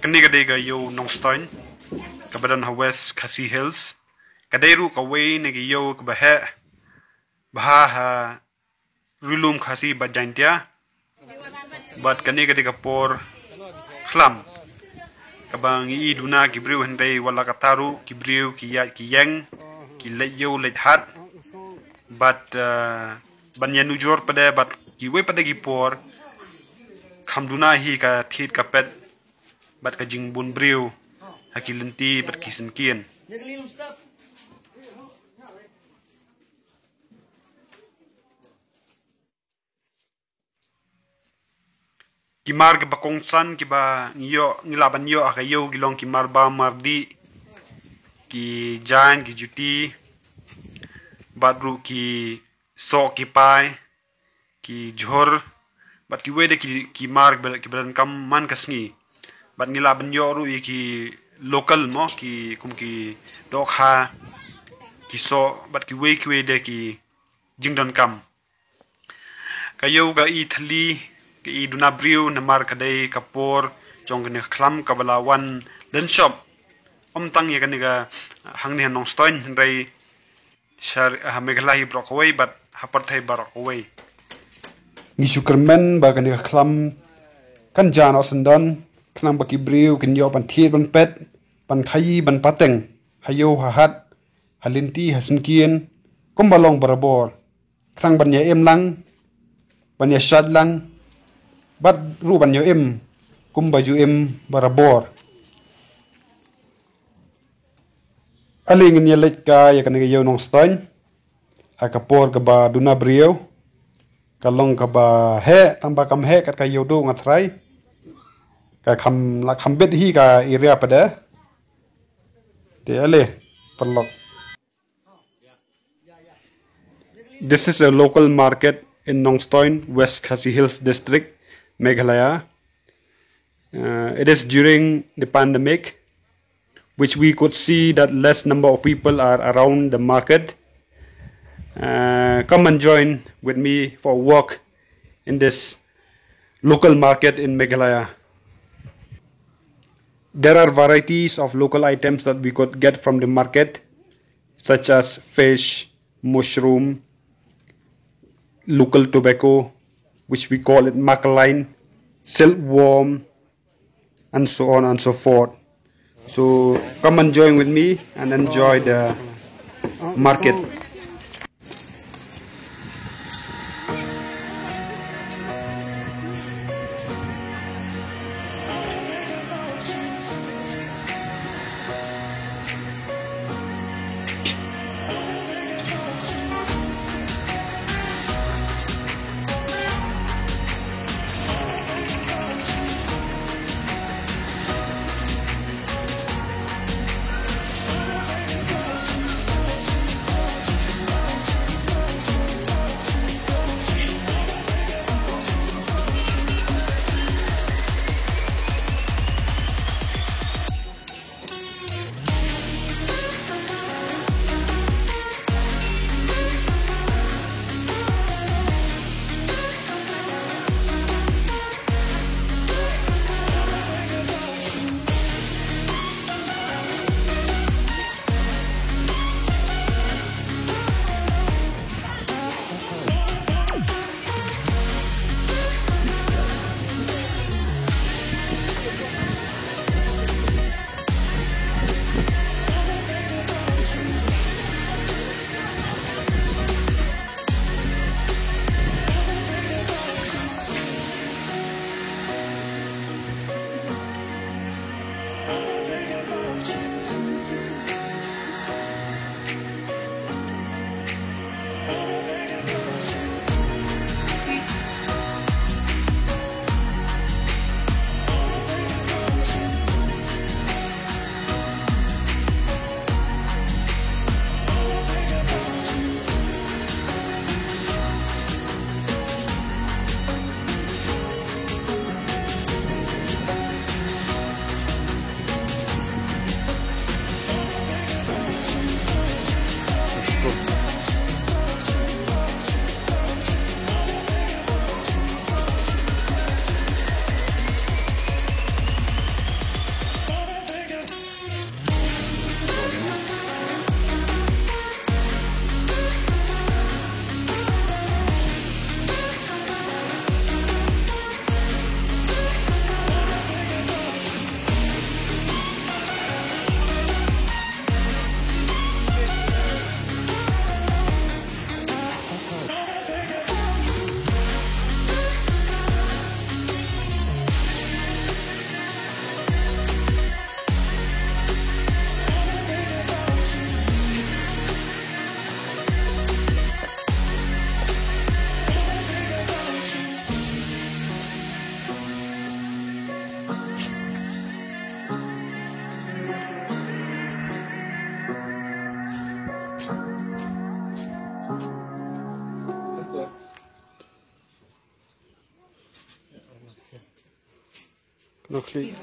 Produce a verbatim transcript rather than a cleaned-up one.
Kane ka dei ka ïew Nongstoiñ, kaba don ha West Khasi Hills. Ka dei ruh kawei na ki ïew kaba heh bha ha Ri Lum Khasi bad Jaiñtia. Bad kane ka dei ka por khlam kaba ngi i duna ki briew, hynrei wat la katta ruh ki briew ki ïaid ki ïeng, ki leit ïew leit hat. Bad, eh, ban ïanujor pat de, bad kiwei pat de ki por kham duna hi ka thied ka pet bad ka jingbun briew ha ki lynti bad ki syngkien. Ki mar kiba kongsan kiba ngi ïoh, ngi lah ban ïoh ha ka ïew ki long ki mar bam mar dih, ki jaiñ, ki juti, bad ruh ki soh, ki pai, ki jhur, bad kiwei de ki, ki mar kiba, kiba donkam man ka sngi. Bad ngi lah ban ïoh ruh ïa ki local mo, ki kum ki dohkha, ki soh, bad kiwei kiwei de ki jingdonkam. Ka ïew ka i thylli, ka i duna briew, namar ka dei ka por jong kane ka khlam kaba la wan dynshop. Ym tang ïa kane ka hangne ha Nongstoiñ, hynrei sha, ha Meghalaya hi baroh kawei bad ha pyrthei baroh kawei. Ngi shu kyrmen ba kane ka khlam kan jan noh syndon, khnang ba ki briew kin ïoh ban thied ban pet, ban khaïi ban pateng ha ïew ha hat, ha lynti ha syngkien, kumba long barabor. Khnang ban ïa im lang, ban ïa shad lang, bad ruh ban ïa im kumba ju im barabor. Ale ngin ïa leit ka ïa kane ka ïew Nongstoiñ ha ka por kaba duna briew. Ka long kaba heh, tang ba kam heh kat ka ïew duh nga trai. Ka kham la kham bit hi ka area pat de. Te ale, paralok. This is a local market in Nongstoiñ, West Khasi Hills District, Meghalaya. Uh, it is during the pandemic, which we could see that less number of people are around the market. Uh, come and join with me for a walk in this local market in Meghalaya. There are varieties of local items that we could get from the market, such as fish, mushroom, local tobacco, which we call it makaline, silkworm, and so on and so forth. So come and join with me and enjoy the market. Nokli.